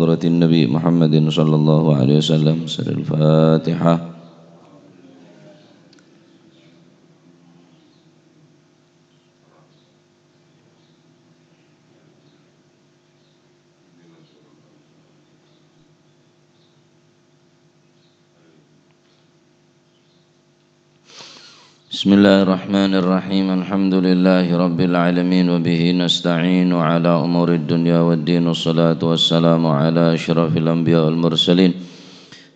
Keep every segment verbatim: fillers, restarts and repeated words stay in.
Hadratin Nabi Muhammadin sallallahu alaihi wasallam. Sirril Fatihah. بسم الله الرحمن الرحيم. الحمد لله رب العالمين، وبه نستعين على أمور الدنيا والدين، والصلاة والسلام على أشرف الأنبياء والمرسلين،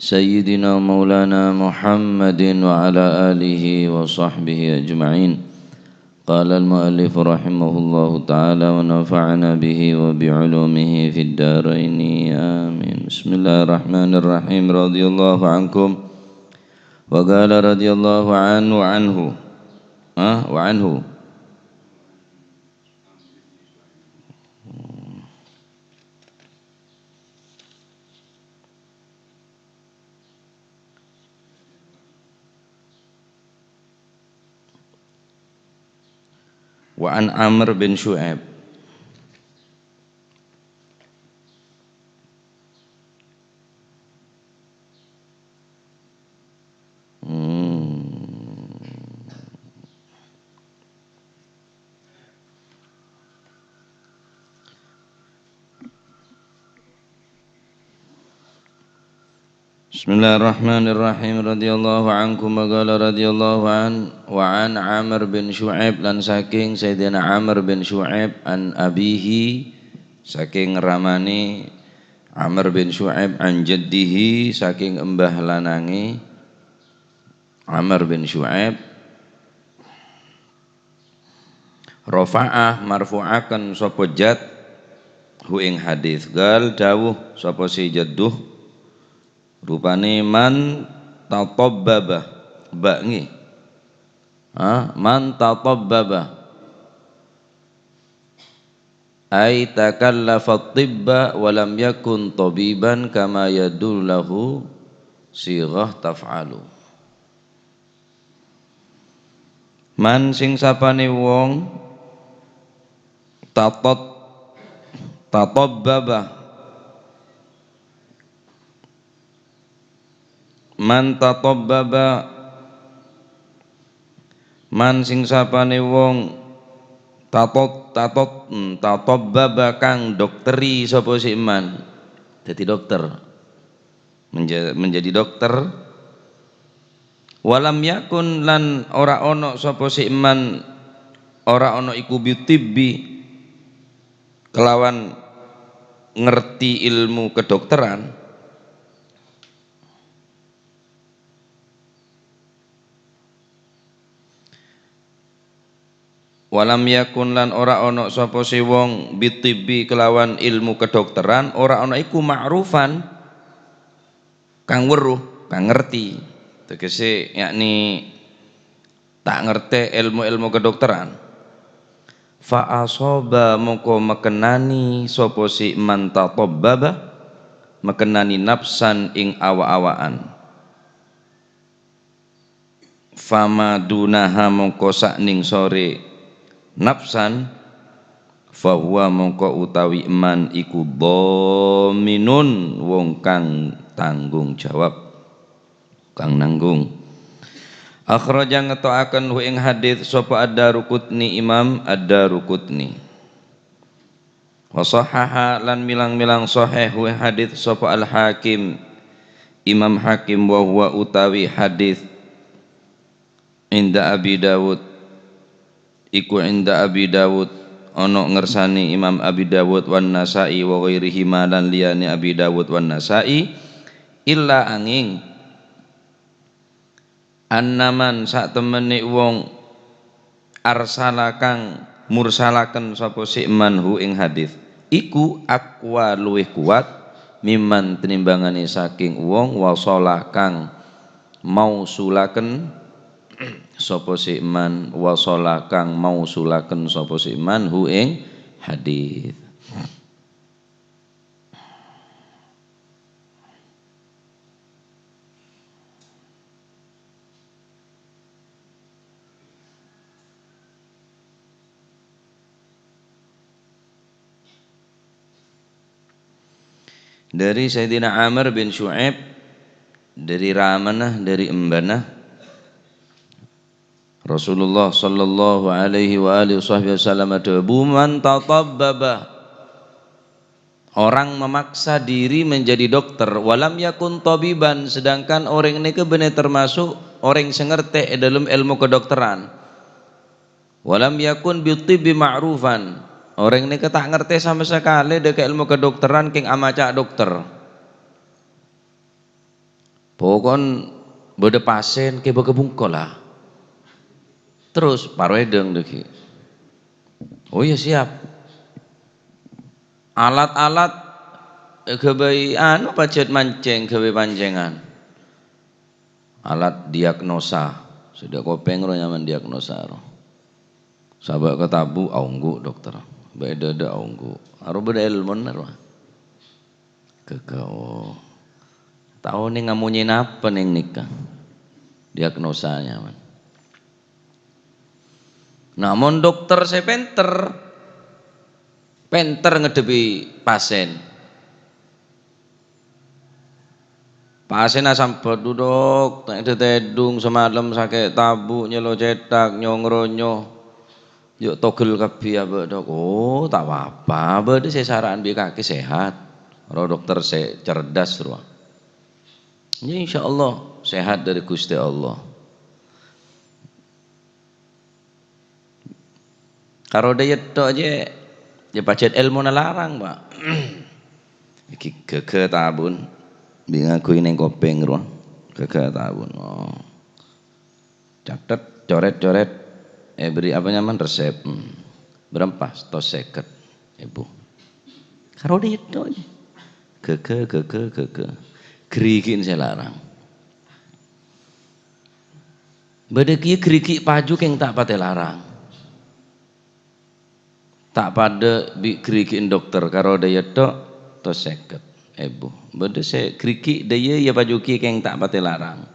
سيدنا مولانا محمد وعلى آله وصحبه أجمعين. قال المؤلف رحمه الله تعالى ونفعنا به وبعلومه في الدارين، آمين. بسم الله الرحمن الرحيم. رضي الله عنكم. وقال رضي الله عنه، عنه. ها؟ وعنه. Wa an Amr bin Syu'aib. Hmm. Bismillahirrahmanirrahim. Radhiyallahu ankum, wa qala radhiyallahu an, wa an Amr bin Syu'aib, lan saking Sayyidina Amr bin Syu'aib, an abihi, saking ramane Amr bin Syu'aib, an jaddihi, saking embah lanange Amr bin Syu'aib, rafa'a, marfu'aken sapa Jad hu ing hadis. Qal, dawuh sapa si Jadduh, rupane, "Man tatabbaba," ba' nggih. Ha? "Man tatabbaba." Ai takallafa tibba wa lam yakun tabiban kama yadullahu sighah taf'alu. Man sing sapane wong tatot-, tatabbaba. Man tatabbaba, man sing sapane wong tatot-, tatot-, hmm, tatabbaba kang dokteri sapa si man. Dadi dokter. Menja-, menjadi dokter. Walam yakun, lan ora ono sapa si man, ora ono iku bitibbi kelawan ngerti ilmu kedokteran. Walam yakun, lan ora ono sapa si wong bitibbi kelawan ilmu kedokteran, ora ono iku ma'rufan, kang weruh, kang ngerti. Tegese, yakni ta' ngerte ilmu-ilmu kedokteran. Fa asaba, mongko makenani sapa si man tatabbaba, makenani nafsan ing awa-awaan. Fama dunaha, mongko sa'ning sore nafsan, fahuwa, mongko utawi man iku dhaminun, wong kang tanggung jawab, kang nanggung. Akhraja, ngeto'aken hu ing hadits sapa Ad-Daruqutni, Imam Ad-Daruqutni. Wa shahhaha, lan milang-milang sahih hu hadits sapa Al-Hakim, Imam Hakim, wa huwa, utawi hadits, inda Abi Dawud, iku inda Abi Dawud, ono ngersani Imam Abi Dawud, wan Nasa'i wa ghairihima, lan liyane Abi Dawud wan Nasa'i, illa, anging annaman, satemene wong, arsala, kang mursalaken sapa si man hu ing hadits, iku aqwa, luwih kuat, mimman, tenimbangane saking wong, wasala, kang mausulaken sapa si man, wasala, kang mausulaken sapa si man hu ing hadits. Dhâri Sayyidina Amr bin Syu'aib, dhâri ramana, dhâri embana, Rasulullah sallallahu alaihi wa alihi wasahbihi wasallam adhâbu, "Man tatabbaba," orang memaksa diri menjadi dokter, "walam yakun tabiban," sedangkan orèng nèka bânnè termasuk orèng sè ngartè è dâlem èlmo kedokteran. "Walam yakun bitibbi ma'rufan," orèng nèka ta' ngartè sama sakalè dâ' ka èlmo kedokteran kèng amaca' dokter. Pokon bâdâ pasien kè bâkal bungkola. Terros paroèdhâng dhâggi'. Oh iya, siap. Alat-alat èghâbây anu pajhât mancèng, ghâbây pancèngan. Alat diagnosa. Sè dâ' kopèng ro nyamana diagnosa ro. Sabâ' ka tabu' aongghu, dokter. Bâ' è dâdâ aongghu. Aro bâdâ èlmona ro. Ghâghâ, oh. Ta' onèng amonyè napa nèng nèka. Diagnosanya, man. Nah, mon dokter sè pènter, pènter ngaddhebbhi pasien. Pasienna sambhât, "Dhu, Dok, ta' èdhâ-tèdhung, samalem sakè' tabu', nyèlo cèthak, nyong-ronyo. Jhâ' togel kabbhi, abâ', Dok." "Oh, ta' pa-apa, bâdâ sè èsara'an bi' kakè sèhat." Ro dokter sè cerdas, ro. "Ya, insyaallah, sèhat dâri Ghustè Allah." Karo dâjâ tok jâ, jâ pajhât èlmona larang, Pa'. Iki ghâghâ tabun. Bi' ngangguy nèng kopèng rowa. Ghâghâ tabun. Oh. Catet, corèt-corèt. Èbèrri' apa nyamana? Resep. Hmm. Bârâmpa? Satos sèket èbu. Karo dâjâ tok jâ. Ghâghâ, ghâghâ, ghâghâ. Ghârighi'na sè larang. Bâdâ kèya ghârighi' paju kèng ta' patè larang. Ta' padâ bi' ghârighi'na dokter, karo dâjâ tok, satos sèket èbu. Bâdâ sè ghârighi' dâjâ, iyâ paju kèya kèng ta' patè larang.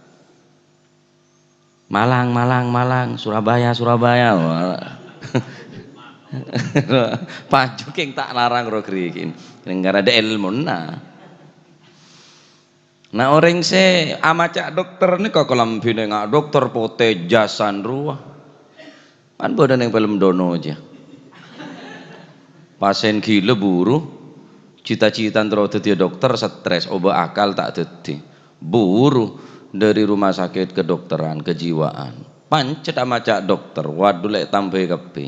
Malang, Malang, Malang, Surabaya, Surabaya. Wah. Paju kèng ta' larang ro ghârighi'na. Nèng karana dâ' èlmona. Nah, orèng sè amaca' dokter nèka kalambhina nga' dokter potè jasan rowa. Kan bâdâ nèng film Dono jâ. Pasien gila buru, cita-citana terro dhâddhiyâ dokter, stres, obâ akal ta' dhâddhi. Buru dâri rumah sakit kedokteran kejiwaan. Pancet amaca' dokter, waduh lè' tambhâi kabbhi.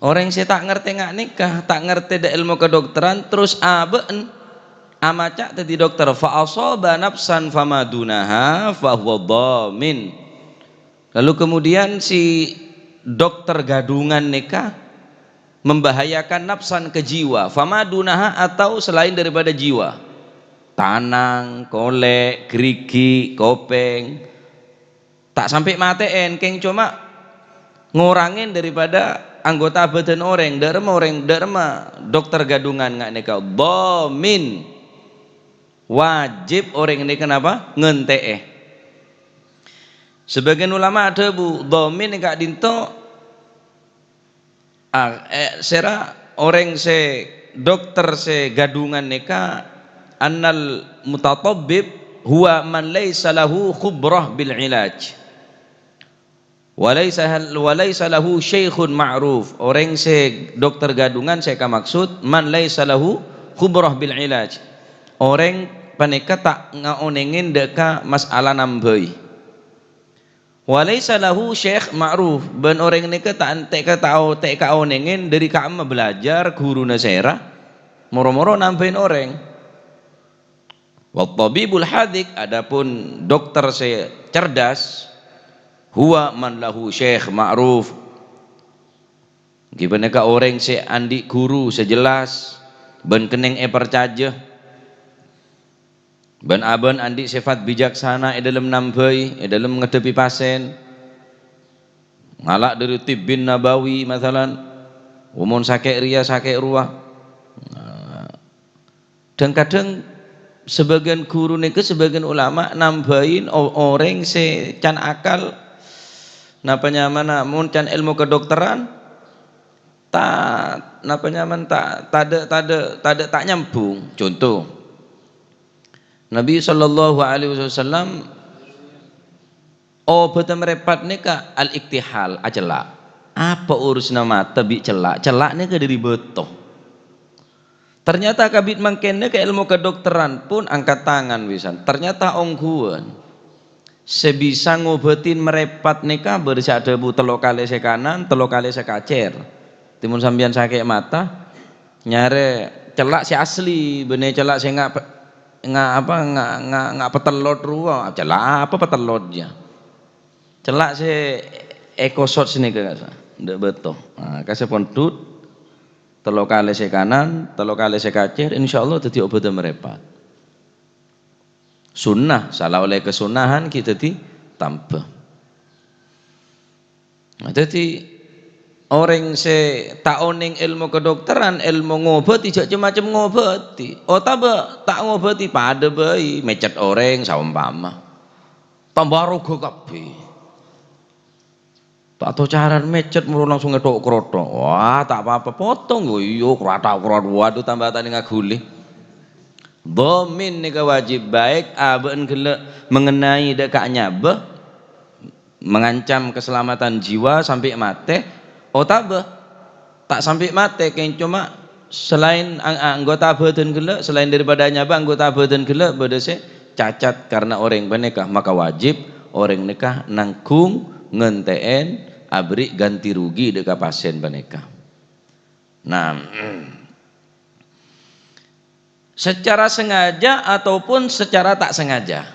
Orèng sè ta' ngartè nga' nèka, ta' ngartè dâ' èlmo kedokteran, terros abâ'na amaca' dhâddhi dokter, "Fa asaba nafsan fama dunaha fa huwa dhamin." Lalu kemudian si dokter gadungan nèka membahayakan nafsan ke jiwa, fama dunaha atau selain daripada jiwa. Tanang, kolè', ghârighi', kopèng. Ta' sampè' matè'è, kèng coma ngorangè daripada anggota bhâdhân orèng. Dâ' remma orèng, dâ' remma dokter gadungan nga' nèka dhamin. Wajib orèng nèka napa? Ngentè'è. Sebagian ulama adhâbu, dhamin ka'dinto, ah, eh, sèra orèng sè dokter sè gadungan nèka, annal mutatabbib huwa man laisa lahu khubrah bil ilaj. Wa laisa hal-, wa laisa lahu syaikhun ma'ruf. Orèng sè dokter gadungan sè kamaksud, man laisa lahu khubrah bil ilaj. Orèng panèka ta' ngaonèngè dâ' ka mas'ala nambhâi. Wa laisa lahu syaikh ma'ruf, bân orèng nèka ta' entè' ka tao, ta' kaonèngè dâri ka'emma belajar ghuruna sèra, moro-moro nambhâi orèng. Wa tabibul hadziq, adapun dokter sè cerdas, huwa man lahu syaikh ma'ruf. Ghi panèka orèng sè andi' ghuru sè jelas bân kennèng èparcajâ. Bân-abân andi' sèfat bijaksana è dâlem nambhâi, è dâlem ngaddhebbhi pasèn. Ngala' dâri tibbin nabawi, masalan, omon sakè' rèya, sakè' rowa. Nah, dhâng-kadhâng sabâgiyân ghuru nèka, sabâgiyân ulama nambhâi o-, orèng sè can akal, napa nyamana, mon can èlmo kedokteran, ta', napa nyamana, ta', tadâ', tadâ', tadâ' ta' nyambung. Conto, Nabi sallallahu alaihi wasallam, obâdhâ marèpat nèka al-iktihal, acella'. Apa urusanna mata bi' cella'? Cella' nèka dâri bâto. Ternyata kabit mangkèn nèka èlmo kedokteran pon angkat tangan pisan. Ternyata ongghuwân. Sè bisa ngobâtin marèpat nèka bâdâ sè adhâbu tello kalè sè kanan, tello kalè sè kacèr. Dhâddhi mon sampèyan sakè' mata, nyarè cella' sè asli, bânnè cella' sè nga', nga' apa, nga', nga', nga' patellot rowa. Cella' apa patellot, yâ? Cella' sè èkosot sanèka, ka'issa', dâ' bâto. Nah, ka'issa' pondhut, tello kalè sè kanan, tello kalè sè kacèr, insyaallah dâddhi obâdhâ marèpat. Sunnah, sala ollè kasunnahan ghi' dâddhi tambhâ. Nah, dâddhi orèng sè ta' onèng èlmo kedokteran, èlmo ngobâti, jhâ' cem-macem ngobâti. Otabâ ta' ngobâti, padâ bhâi mècèt orèng, saompama. Tambâ roga kabbhi. Ta' tao carana mècèt, moro langsung èthok-krotthok. Wah, ta' pa-apa, potong. Oh, iyâ, krata-krot. Waduh, tambâ ta' nèng aghuli. Dhamin nèka wajib, baik abâ'na ghellâ' mengenai dâ' ka' nyabâ, mengancam keselamatan jiwa sampè' matè, otabâ ta' sampè' matè, kèng coma selain ang-, anggota bhâdhân ghellâ', selain daripada nyabâ anggota bhâdhân ghellâ' bâdâ sè cacat karna orèng panèka, maka wajib orèng nèka nangghung ngentè'èn aberri' ganti rugi dâ' ka pasien panèka. Nah, secara sengaja ataupun secara tak sengaja.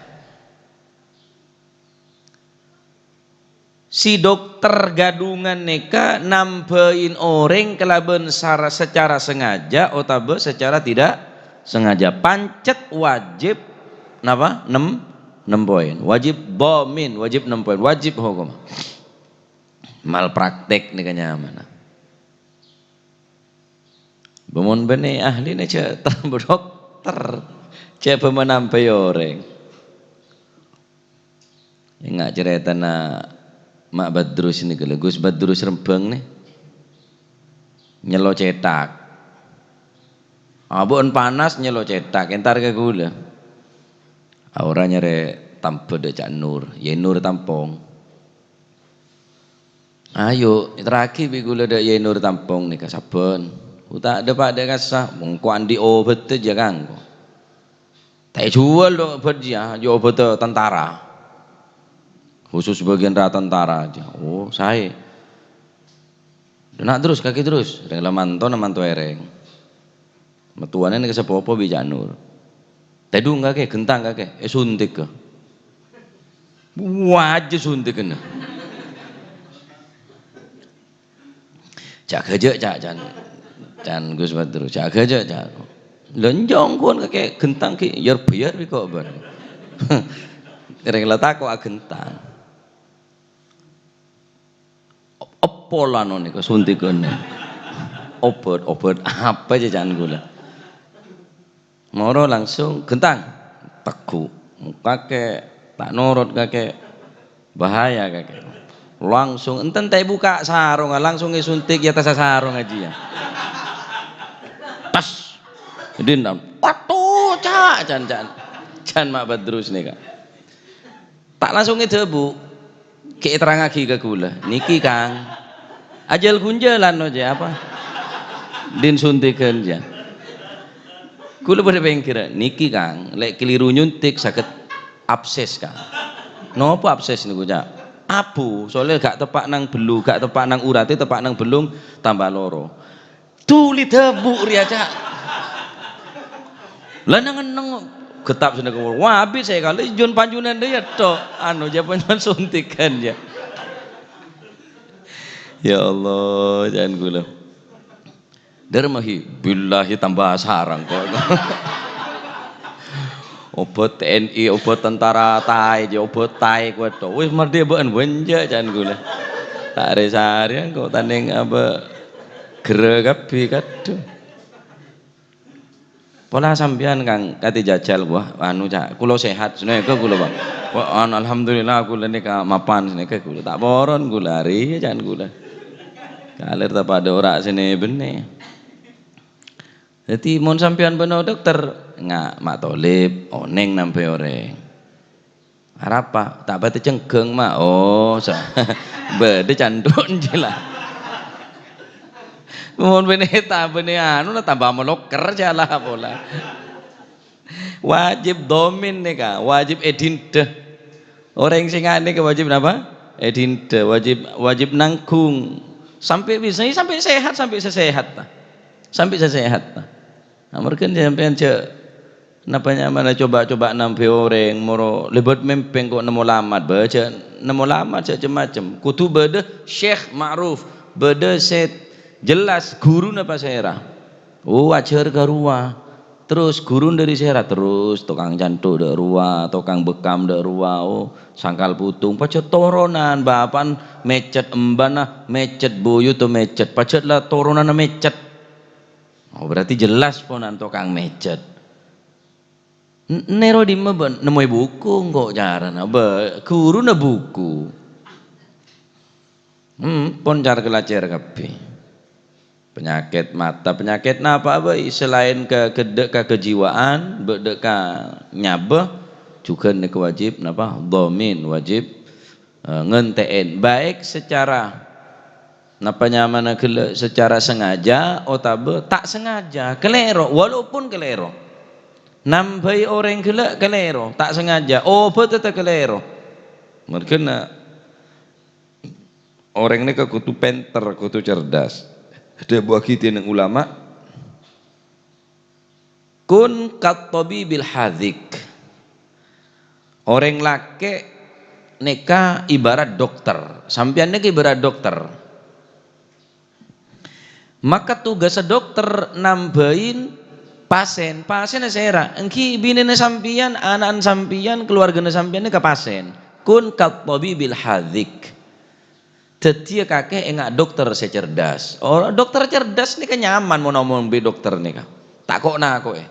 Si dokter gadungan nèka nambhâi orèng kalabân sara-, secara sengaja otabâ secara tidak sengaja. Pancèt wajib napa? Nem-, nem poèn. Wajib dhamin, wajib nem poèn. Wajib hukum. Malpraktek nèka nyamana. Bâ mon bânnè ahli nè jhâ' tambâ dokter, jhâ' bâ manambhâi orèng. Enga' carètana Ma' Badrus nèka lho, Gus Badrus Rembang nè. Nyello cèthak. Abâ'na panas nyello cèthak, entar ka ghulâ. Aora nyarè tambhâ dâ' Ca' Nur, Yai Nur Tampong. Ayo, èterraghi bi' ghulâ dâ' Yai Nur Tampong nèka sabbhân. Ku ta' dâpa' dâ' kassa', mongko andi' obâdhâ jâ kangko. Ta' èjhuwâl dâ' obâdhâ jâ, jâ obâdhâ tentara. Khusus bagian ra tentara jâ. Oh, saè. Dâna' terros, kakè terros. Rèng la manto, na manto èrèng. Mattowana nèka sapopo bi' Ca' Nur. Tèdung kakè, ghentang kakè, èsuntik ka. Wajâ suntikanna. Jâgâ jâ', Ca', can, can Gus Badru. Jâgâ jâ', Ca'. Lha, enjâ' ongghun kakè ghentang ghi' yar-bâyar bi' kok bân. Rèng la tako' aghentang. Eppo lano nèka suntikan. Obât, obât apa jâ can ghulâ? Moro langsung ghentang. Teggu'. Kakè ta' norot kakè. Bahaya kakè. Langsung enten ta' èbuka sarongnga, langsung èsuntik è attas sarongnga jiyâ. Tas. Dindan. Waduh, Ca', can, can. Can Ma' Badrus nèka. Ta' langsung èdhâbu, ghi' èterrangaghi ka ghulâ, "Nèkè, Kang." Ajhâl-ghunjhâlan, no, jâ, apa? Din suntikan, jâ. Ghulâ padâ pèngghirâ, "Nèkè, Kang, lè' kaliru nyuntik saghet abses, Kang." "Napa abses nèko, Ca'?" "Abu, soalnya ghi' teppa' nang bellung, ghi' teppa' nang uratta, teppa' nang bellung, tambâ loro." Dhuli dhâbu rèya, Ca'. Lah neng-enneng ghetap sè nèko. Wah, abit sè kalè jhun panjhunan rèya tok. Anu, jâ panjhunan suntikan, jâ. Ya Allah, can ghulâ. Darmahi, billahi tambâ sarang kok. Obât T N I, obât tentara Thai, jâ obât Thai kowe tok. Wis mardhi bâ'en wenjâ' can ghulâ. Ta' rè-sarè kok tanèng abâ' gerrâ kabbhi, kadhu. Pola sampèyan, Kang, katè jhâjhâl, wah, anu, Ca', kaulâ sehat, sanèka kaulâ, Pak. Wah, an-, alhamdulillah, kaulâ nèka mapan, sanèka kaulâ. Ta' poron kaulâ, arèya can ghulâ. Kaler ta' padâ ora' sè nè-bennè. Dhâddhi, mon sampèyan bâ'na dokter, nga-, ma' tolib, onèng nambhâi orèng. Arapa? Ta' patè cenggheng, ma'. Oh, sa-, bâdâ candhun jâ la. Mon bânnè ta' bânnè anu, na tamba malokker jâ la pola. Wajib dhamin nèka, wajib èdhindhâ. Orèng sè nga-, nèka wajib napa? Èdhindhâ, wajib, wajib nanggung. Sampè' bisa, sampè' sehat, sampè' sè sehat, ta. Sampè' sè sehat, ta. Amarghâ sampèyan jâ', napa nyamana, coba-coba nambhâi orèng, moro lèbât mèmpèng kok nemmo lamat, bâ, jâ' nemmo lamat, jâ' cem-macem. Kodhu bâdâ syekh ma'ruf, bâdâ sè jelas ghuruna pasèra. Oh, ajhâr ka rowa. Terros ghuruna dâri sèra, terros tokang cantho dâ' rowa, tokang bekkam dâ' rowa, oh, sangkal putung, pajhât toronan, bapa'na mècèt, embana mècèt, bhuyu to mècèt, pajhât la toronanna mècèt. Oh, berarti jelas ponapa tokang mècèt. N-, nèro dimma bâ'na nemmoè buku engko' carana, bâ-, ghuruna buku. Hmm, pon car-kalacèr kabbhi. Penyakèt mata, penyakèt napa bhâi selaèn ka-, ghâddhâ' ka kejiwaan, bâ-, ghâddhâ' ka nyabâ, jhughân nèka wajib napa? Dhamin, wajib, eh, ngentè'è. Baik secara napa nyamana ghellâ', secara sengaja otabâ ta' sengaja, kalèro, walaupun kalèro. Nambhâi orèng ghellâ' kalèro, ta' sengaja, obhâdhâ ta' kalèro. Merghâna orèng nèka kodhu pènter, kodhu cerdas. Dhâbuwâghi dhinèng ulama, "Kun kat-tabibil hadzik." Orèng lakè' nèka ibarat dokter. Sampèyan nèka ibarat dokter. Maka tugassa dokter nambhâi pasèn. Pasènna sèra? Èngghi binèna sampèyan, ana'na sampèyan, kaluwarghâna sampèyan nèka pasèn. Kun kat-tabibil hadzik. Dhâddhiyâ kakè enga' dokter sè cerdas. Oh, dokter cerdas nèka nyaman mon omong bi' dokter nèka. Ta' ko'-nako'è.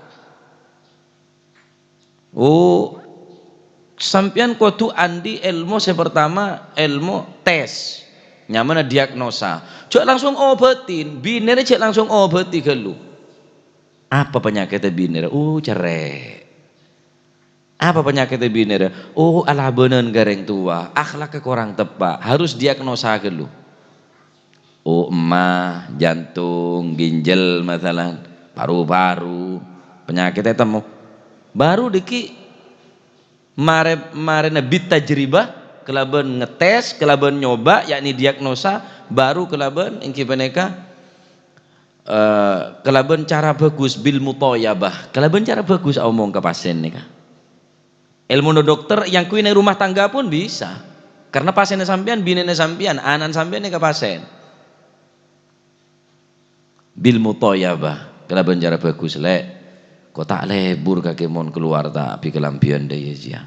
Oh, sampèyan kodhu andi' èlmo sè partama, èlmo tes. Nyamana diagnosa. Jhâ' langsung obhâtin, binèna jhâ' langsung obhâti ghâllu. Apa panyakètta binèna? Oh, cerrè'. Apa panyakètta binèna? Oh, alabânan ka rèng towa, akhlakka korang teppa', harus diagnosa ghâllu. Oh, emma, jantung, ginjel, masalan, paru-paru, panyakèt ètemmo. Baru dhâggi' marè-, marèna bitajribah, kalabân ngetes, kalabân nyoba, yakni diagnosa, baru kalabân èngghi panèka, eh, kalabân cara bagus, bil muthayabah, kalabân cara bagus aomong ka pasèn nèka. Èlmona dokter èyangghuy neng rumah tangga pon bisa. Karena pasènna sampèyan, binèna sampèyan, ana'na sampèyan nèka pasèn. Bil muthayabah, kalabân cara bagus, "Lè', ko' ta' lebur kakè mon kalowar ta' bi' kalambhiyân dâ' iyâ jiyâ.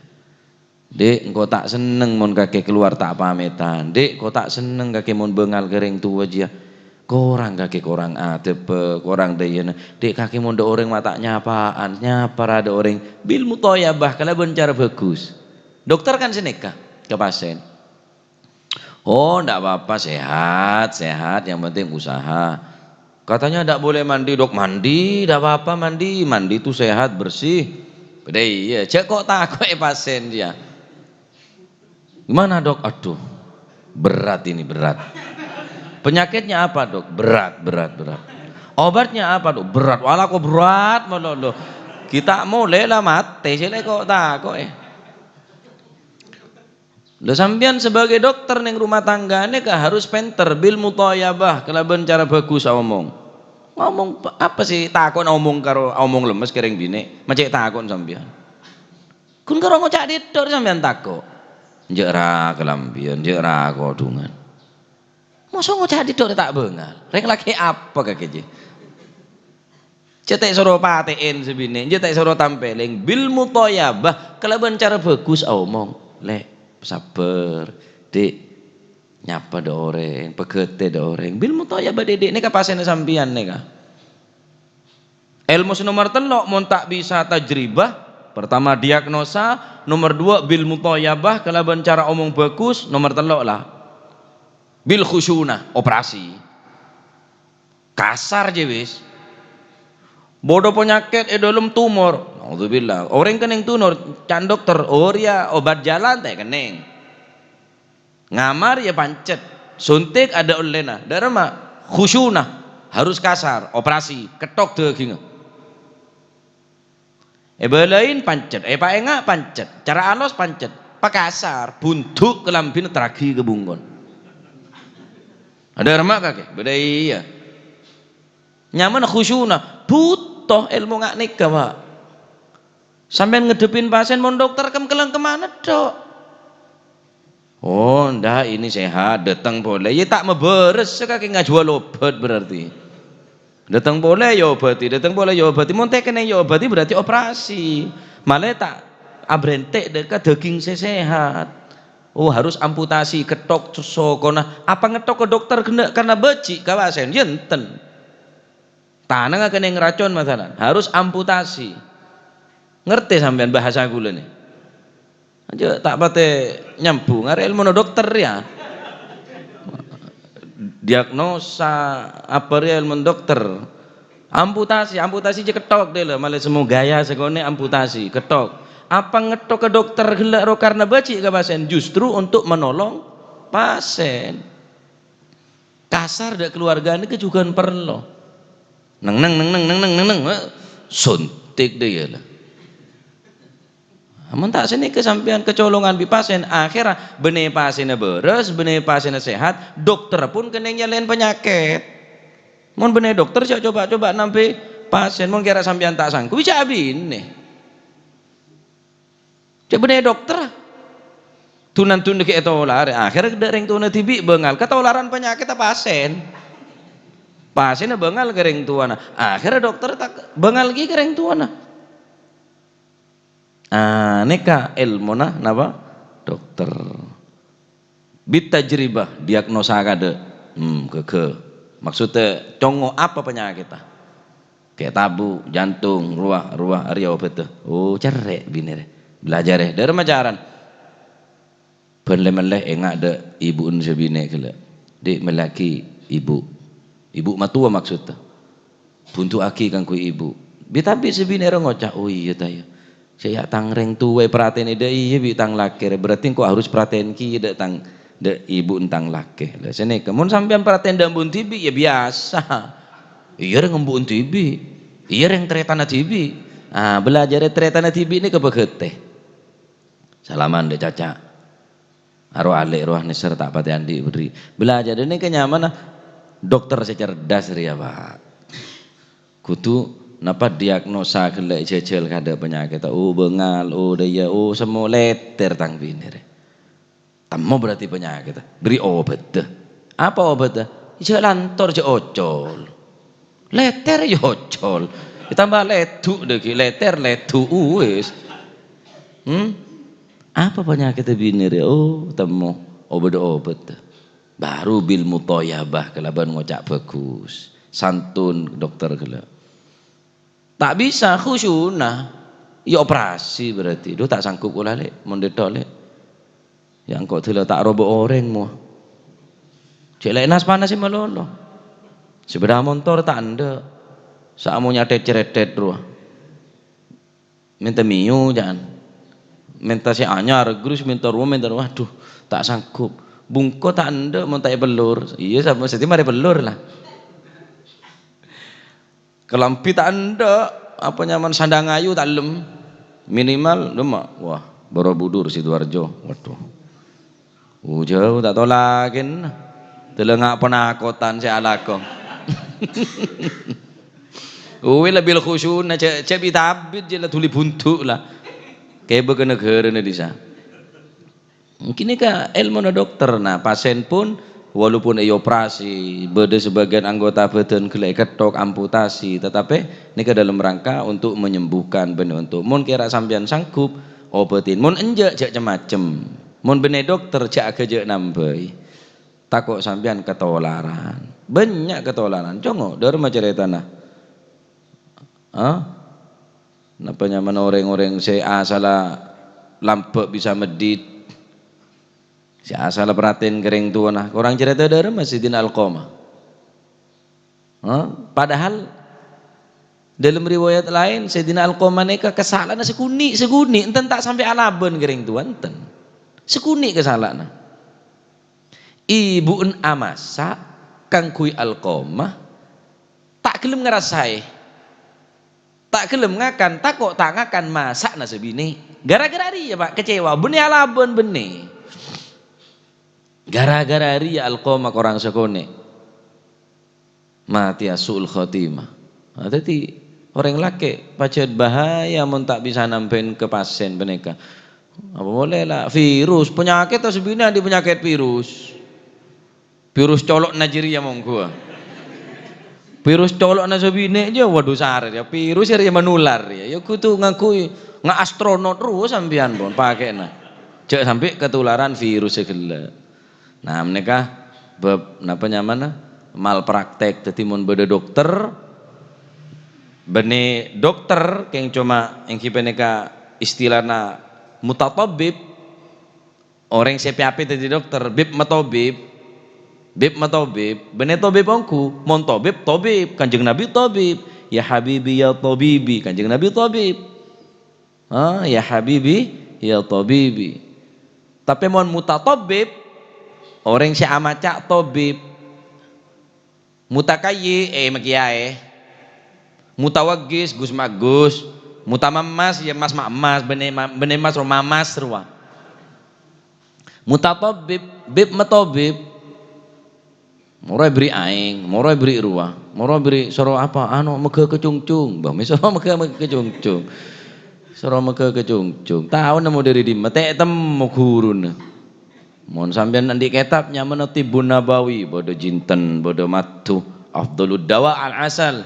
Dhi', engko' ta' senneng mon kakè kalowar ta' pamètan. Dhi', ko' ta' senneng kakè mon bângal ka rèng towa jiyâ." Korang kakè korang adebbhâ, korang dâ' iyâna. Dhi' kakè mon dâ' orèng ma' ta' nyapa'an, nyapa ra dâ' orèng. Bil muthayabah, kalabân cara bagus. Dokter kan sanèka ka pasèn. "Oh, ndak apa-apa, sehat, sehat, yang penting usaha." "Katanya ndak boleh mandi, Dok." "Mandi, ndak apa-apa mandi, mandi itu sehat, bersih." Bâdâ iyâ, jhâ' ko'-tako' è pasèn jiyâ. "Gimana, Dok?" "Aduh, berat ini, berat." "Penyakitnya apa, Dok?" "Berat, berat, berat." "Obatnya apa, Dok?" "Berat." "Wala ko' berat malolo. Ghi' ta' molè la matè, sè lè ko'-tako'è." Lha, sampèyan sebagai dokter neng rumah tangga nèka harus pènter bil muthayabah kalabân cara bagus aomong. Ngomong pa-, apa sih tako'na omong karo omong lemmes ka rèng binè'? Ma' cè' tako'na sampèyan. Ghun karo ngoca' dhidhâk sampèyan tako'. Jhâ' ra kalambhiyân, jhâ' ra kodhungan. Mosok ngoca' dhidhâk ta' bângal. Rèng lakè' apa kakè jiyâ? Jhâ' ta' èsoro patè'èn sè binè', jhâ' ta' èsoro tampèlèng. Bil muthayabah, kalabân cara bagus aomong. "Lè', sabbhâr, Dhi'. Nyapa dâ' orèng, pagâtè dâ' orèng." Bil muthayabah, Dhi', Dhi', nèka pasènna sampèyan nèka. Èlmo sè nomer tello', mon ta' bisa tajribah, pertama diagnosa, nomer duwâ' bil muthayabah kalabân cara omong bagus, nomer tello' la bil khusyunah, operasi. Kasar jâ wis. Bâdâ panyakèt è dâlem tumor. Naudzubillah. Orèng kenning tumor, can dokter, "Oh, rèya obat jalan ta' kenning." Ngamar ya pancet. Suntik ada ollèna. Dâ' remma, khusyuna. Harus kasar, operasi, kettok dâgingngè. Èbâlâi pancet, èpaènga' pancet, cara alos pancet, pakasar, bunduk kalambhina terraghi ka bungkol. Ada remma kakè? Bâdâ iyâ. Nyamana khusyuna, buto èlmo nga' nèka, Pak. Sampèyan ngadhebbhi pasien mon dokter kem-, kelem-kemana, Dok? Oh, ndak, ini sehat, dâteng polè. Ya, ta' mabârâs, kakè ngajhuwâl obat berarti. Dâteng polè, ya obâti, dâteng polè, ya obâti. Mon ta' kenning ya obâti, berarti operasi. Malè ta' abrèntè' dâ' ka dâging sè sehat. Oh, harus amputasi, kettok sokona. Apa ngettok ka dokter ghenna' karena bâji' ka pasien? Ya, enten. Tanangnga kenning racon, masalan. Harus amputasi. Ngerti sampèyan bahasa kaulâ nè? Aja ta' patè nyambung, arè èlmona dokter, ya. Diagnosa, apa rèya èlmona dokter. Amputasi, amputasi jâ kettok dâ' la, malè semmo gaya sakonè' amputasi, kettok. Apa ngettok ka dokter ghellâ' ro karena bâji' ka pasien? Justru untuk menolong pasien. Kasar dâ' keluarga nèka jhughân parlo. Neng, neng, neng, neng, eh, suntik dâ' iyâ la. Mon ta' sanèka sampèyan kacolongan bi' pasien, akhèrra bânnè pasienna bârâs, bânnè pasienna sehat, dokter pon kenning nyalèn panyakèt. Mon bânnè dokter sè coba-coba nambhi pasien, mon kèra sampèyan ta' sanggup, jhâ' abinè. Jhâ' bânnè dokter. Dun-nandun ghi' ètolarè, akhèrra dâ' rèng towana dhibi' bângal, katolaran panyakèt ta' pasien. Pasienna bângal ka rèng towana, akhèrra dokter ta' bângal ghi' ka rèng towana. Ah, nèka èlmona napa? Dokter. Bit tajribah, diagnosa kadâ'. Hmm, ghâghâ. Maksoddhâ, congo apa panyakètta? Kè' tabu, jantung, rowa, rowa, arèya obâddhâ. Oh, cerrè' binè rè. Belajarè. Dâ' remma carana? Bân lè-mellè enga' dâ' ibu'en sè binè' ghellâ'. Dhi' mellèaghi ibu'. Ibu' matowa maksoddhâ. Buntu'aghi kaangghuy ibu'. Bi-tabi' sè binè' rowa ngoca', "Oh, iyâ, ta' iyâ. Sè ya' tang rèng towa èparhatènè dâ' iyâ bi' tang lakè rè. Berarti engko' harus parhatèn kèya dâ' tang, dâ' ibu'en tang lakè." La, sanèka. Mon sampèyan parhatèn dâ' embu'en dhibi', ya biyasa. Iyâ rèng embu'en dhibi'. Iyâ rèng tarètanna dhibi'. Ah, belajarè tarètanna dhibi' nèka bâghâtè. Salaman dâ' caca'. Aro alè' rowa nèser ta' patè andi' bâdâ. Belajarè nèka nyamana dokter sè cerdas rèya, Pak. Kodhu napa diagnosa ghellâ' jhâjhâl kadâ' panyakèt. Oh, bângal, oh, dâ' iyâ, oh, semmo lètèr tang binè rè. Temmo berarti panyakèt. Bâri' obâddhâ. Apa obâddhâ? Jhâ' lantor, jhâ' ocol. Lètèr ya ocol. Tamba lèdhu' dâggi', lètèr, lèdhu', wis. Hmm? Apa panyakèt binè rè? Oh, temmo. Oh, bâdâ obâddhâ. Baru bil mutoyabah kalabân ngoca' bhâghus. Santun dokter ghellâ'. Ta' bisa khusyuna. Ya operasi berarti. Duh, ta' sanggup kaulâ, Lè'. Mon dâ' tho, Lè'. Ya engko' dâlâ ta' roba orèng, mowa. Cè' Lè' nas-panas sè malolo. Sepeda montor ta' endâ'. Saamonya tèt-cerètèt rowa. Mènta Mio, jhân. Mènta sè anyar, terros mènta rowa, mènta rowa. Aduh, ta' sanggup. Bungko ta' endâ' mon ta' èpellor. Iyâ, sama sèdhi marè pellor la. Kalambhi ta' endâ', apa nyamana sandhâng ayu ta' ellem. Minimal, lemma'. Wah, Borobudur, Sidoarjo. Waduh. Oh, jhâu ta' tolakèn. Dâlâ nga' panakotan sè alako. Uwi lebih khusyuna, cè', cè' bit-abit jhâ' la dhuli buntu' la. Kèbâ ka naghârâna dhisa. Kènèka èlmona dokter. Nah, pasien pon walaupun èoperasi, bâdâ sebagian anggota badan ghellâ' èkettok, amputasi, tetapi nèka dalam rangka untuk menyembuhkan, bân untuk. Mon kèra sampèyan sanggup, obâtin. Mon enjâ', jhâ' cem-macem. Mon bânnè dokter, jhâ' ghâjâ' nambâi. Tako' sampèyan katolaran. Bânnya' katolaran. Congo', dâ' remma carètana? Hah? Napa nyamana orèng-orèng sè asalla lambâ' bisa meddhit? Sè asalla parhatèn ka rèng towana. Korang carèta dâ' remma Sidina Alqamah? Hah? Padahal dalam riwayat laèn, Sayyidina Alqamah nèka kasala'anna sakonè', sakonè', enten ta' sampè' alabân ka rèng towa, enten. Sakonè' kasala'anna. Ibu'en amassa' kaangghuy Alqamah, ta' ghellem ngarasaè. Ta' ghellem ngakan, tako' ta' ngakan masa'na sè binè'. Gara-gara rèya, Pa', kecewa. Bânnè alabân, bânnè. Gara-gara rèya Alqamah korang sakonè'. Matèya su'ul khotimah. Nah, dhâddhi orèng lakè' pajhât bahaya mon ta' bisa nambhâi ka pasèn panèka. Apa polè la virus, panyakèt ta' sè binè' andi' panyakèt virus. Virus colo'na jârèya mongghu. Virus colo'na sè binè' jâ, waduh, sarè ya. Virus ya, ya manular ya. Ya kodhu ngangghuy nga-astronot rowa sampèyan pon pakèna. Jhâ' sampè' ketularan virus sè ghellâ'. Nah, panèka bab napa nyamana? Malpraktek. Dhâddhi mon bâdâ dokter, bânnè dokter kèng coma èngghi panèka istilana mutatabbib, orèng sè pè-apè dhâddhi dokter, bib matabib. Bib matabib, bânnè tabib ongghu, mon tabib, tabib, Kanjeng Nabi tabib. Ya habibi ya tabibi, Kanjeng Nabi tabib. Ha, ya habibi ya tabibi. Tapè mon mutatabbib, orèng sè amaca' tabib. Mutakayyi, eh, makèyaè. Mutawaggis, Gus Magus. Mutamammas, ya mas ma-, mas, bânnè ma-, bânnè mas ro mamas rowa. Mutatabbib, bib matabib. Moro èberri' aèng, moro èberri' rowa, moro èberri' soro apa? Anu, mèghâ ka cungcung. Bâh, mè' soro mèghâ, mèghâ ka cungcung. Soro mèghâ ka cungcung. Tao nemmo dâri dimma, ta' temmo ghuruna. Mon sampèyan andi' kètab nyamana Tibbun Nabawi, bâdâ jinten, bâdâ madhu, Afdhalud Dawa Al-Asal.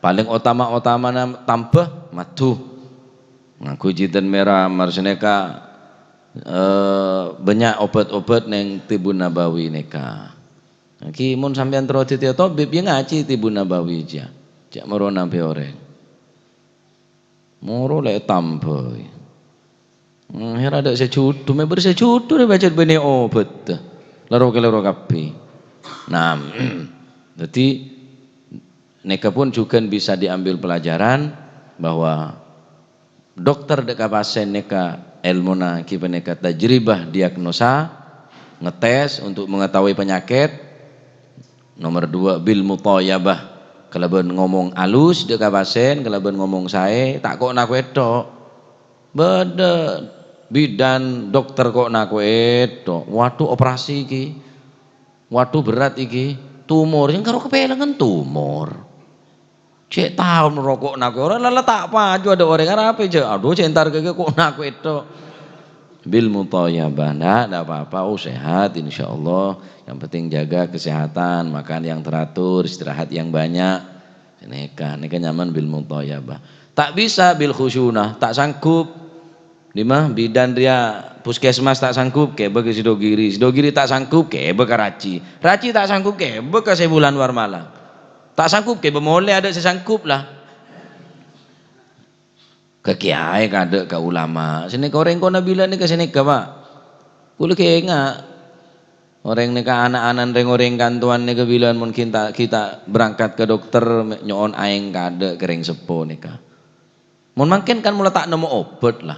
Palèng otama-otamana tamba madhu. Ngangghuy jinten mèra, mar sanèka, eh, bânnya' obat-obat neng Tibbun Nabawi nèka. Ghi mon sampèyan terro dhâddhiyâ tabib, ya ngajhi Tibbun Nabawi jâ. Jhâ' moro nambhâi orèng. Moro la ètambhâi. Hmm, hèra adâ' sè jhudhu, mè' bâri' sè jhudhu rè pajhât bânnè obat. Laro-kalèro kabbhi. Nah, dhâddhi nèka pon jhughân bisa diambil pelajaran bahwa dokter dâ' ka pasèn nèka èlmona ghi panèka tajribah diagnosa, ngetes untuk mengetahui penyakit. Nomor dua, bil muthayabah, kalabân ngomong alus dâ' ka pasèn, kalabân ngomong saè, ta' ko'-nako' ètto'. Bâdâ bidan dokter ko'-nako' ètto', "Waduh, operasi iki. Waduh, berat iki. Tumor." Sèngko' kapèlengan tumor. Cè' taon roko' nako', ora la, la ta' paju adâ' orèng arapè jâ'. Aduh, cè' entar kèkè ko' nako' ètto'. Bil muthayabah, ndak, ndak apa-apa. Oh, sehat, insyaallah. Yang penting jaga kesehatan, makan yang teratur, istirahat yang banyak. Nèka, nèka nyaman bil muthayabah. Ta' bisa bil khusyunah, ta' sanggup. Dimma bidan rèya puskesmas ta' sanggup, kèbâ ka Sidogiri. Sidogiri ta' sanggup, kèbâ ka Raci. Raci ta' sanggup, kèbâ ka Sèbulan Warmalang. Ta' sanggup, kèbâ molè adâ' sè sanggup la. Ka kèyaè kadâ' ka ulama. Sè nèka orèng kona bilâ nèka sè nèka, Pa'. Kaulâ kènga'. Orèng nèka ana'-ana'na rèng-orèng kantowan nèka bilâ mon ghi' ta', ghi' ta' berangkat ka dokter, me-, nyo'on aèng kadâ' ka rèng seppo nèka. Mon mangkèn kan mola ta' nemmo obat la.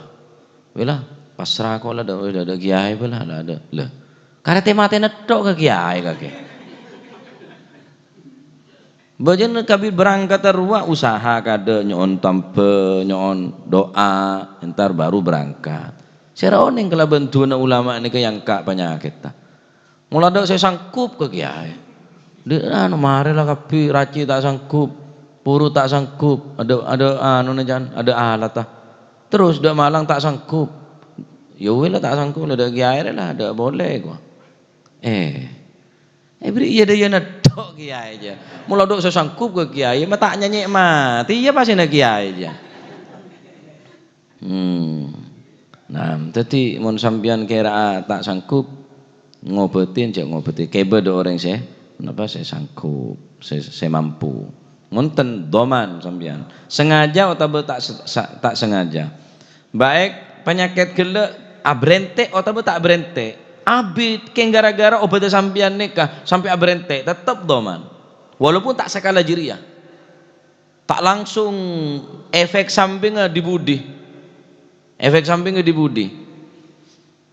Wè la, pasra ko' la dâ', dâ', dâ' kèyaè bâ la, la dâ'. Lha, karè tè-matè netto' ka kèyaè kakè. Bâjâna kabbhi berangkat rowa usaha kadâ' nyo'on tamba, nyo'on doa, entar baru berangkat. Sè ra onèng kalabân du'ana ulama nèka èangka' panyakètta. Mola adâ' sè sanggup ka kèyaè. Dhi-, anu, marè la kabbhi, Raci ta' sanggup, Puru ta' sanggup, adâ', adâ' anuna, Can, adâ' alatta. Terros dâ' Malang ta' sanggup. Ya wè la ta' sanggup, la dâ' kèyaè rè la, dâ' polè, kowa. Eh. Eh, bâri' iyâ dâ' iyâ netto' kèyaè jâ. Mola adâ' sè sanggup ka kèyaè, ma' ta' nyanyè' matè, iyâ pasèna kèyaè jâ. Hmm. Nah, dhâddhi mon sampèyan kèra'a ta' sanggup ngobâtin, jhâ' ngobâtin. Kèbâ dâ' orèng sè, napa, sè sanggup, sè, sè mampu. Mon ten, dhaman sampèyan. Sengaja otabâ ta' se-, sa-, ta' sengaja. Baik panyakèt ghellâ' abrèntè' otabâ ta' abrèntè'. Abit, kèng ghârâ-ghârâ obâdhâ sampèyan nèka sampè' abrèntè', tettep dhaman. Walaupun ta' sakala jârèya, ta' langsung efek sampingnga dhi-budhi. Efek sampingnga dhi-budhi.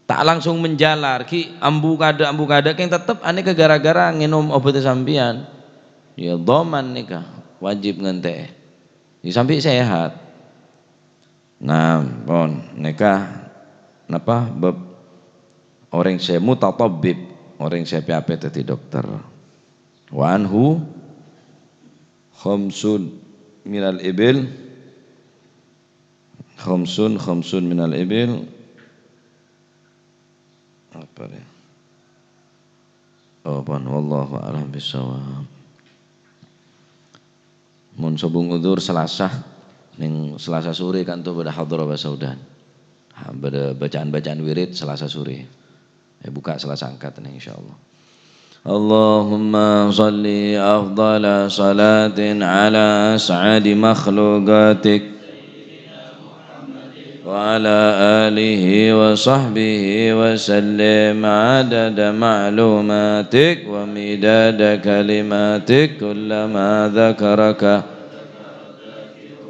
Ta' langsung menjalar, ghi' ambu kadâ', ambu kadâ', kèng tettep anèka gara-gara ngènom obhâddhâ sampèyan. Ya, dhaman nèka, wajib ngantè'è. Ya, sampè' sehat. Nah, pon, nèka napa bab orèng sè mutatabbib, orèng sè pè-apè dhâddhi dokter. Wa anhu khamsun minal ibil, khamsun, khamsun minal ibil. Apa ya? Oh, pon, wallahu a'lam bishawab. Mon sobung udzur Selasa, neng Selasa sore kanto bâdâ hadrah basa udan. Ha, bâdâ bacaan-bacaan wirid Selasa sore. Eh, buka Selasa angkat neng, insyaallah. اللهم صل أفضل صلاة على أسعد مخلوقاتك وعلى آله وصحبه وسلم عدد معلوماتك ومداد كلماتك، كلما ذكرك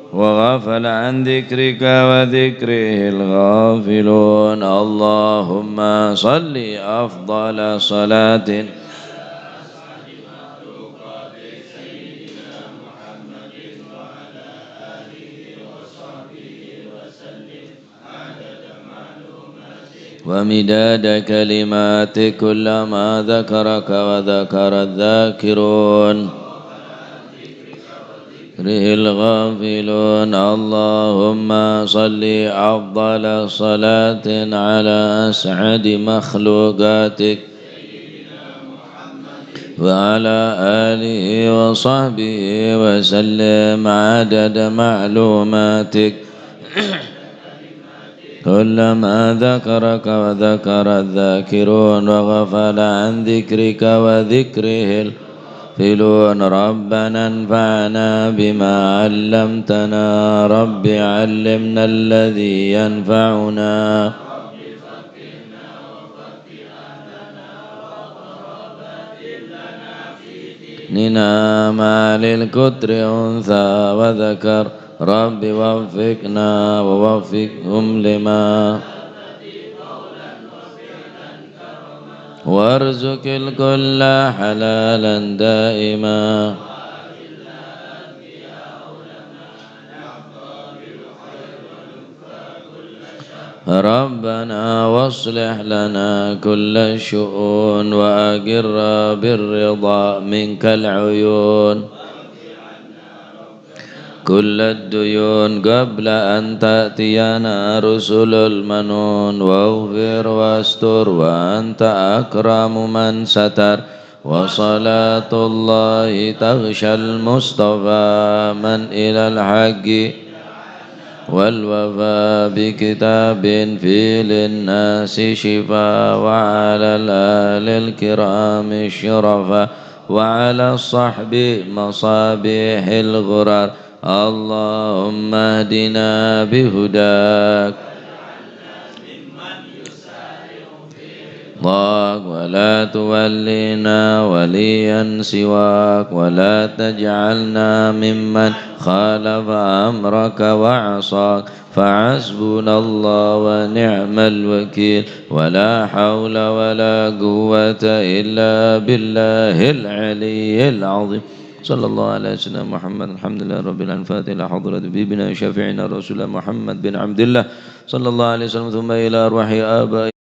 وغفل عن ذكرك وذكره الغافلون. اللهم صل أفضل صلاة ومداد كلماتك، كلما ذكرك وذكر الذاكرون، ذكره الغافلون. اللهم صل أفضل صلاة على أسعد مخلوقاتك وعلى آله وصحبه وسلم عدد معلوماتك، كلما ذكرك وذكر الذاكرون وغفل عن ذكرك وذكره الغافلون. ربنا انفعنا بما علمتنا، رب علمنا الذي ينفعنا. ديننا مع للكتر أنثى وذكر، رب وفقنا ووفقهم لما، وارزق الكل حلالا دائما. ربنا واصلح لنا كل الشؤون وأقر بالرضا منك العيون، كل الديون قبل أن تأتينا رسل المنون، واغفر واستر وأنت أكرم من ستر، وصلاة الله تغشى المصطفى من إلى الحق والوفاء بكتاب فيه للناس شفاء، وعلى الآل الكرام الشرفاء، وعلى الصحب مصابيح الغرر. اللهم اهدنا بهداك رضاك، ولا تولنا وليا سواك، ولا تجعلنا ممن خالف أمرك وعصاك، فحسبنا الله ونعم الوكيل، ولا حول ولا قوة إلا بالله العلي العظيم. صلى الله على سيدنا محمد. الحمد لله رب العالمين. الفاتحة إلى حضرة حبيبنا وشفيعنا رسول الله محمد بن عبد الله، صلى الله عليه وسلم، ثم إلى أرواح آبائنا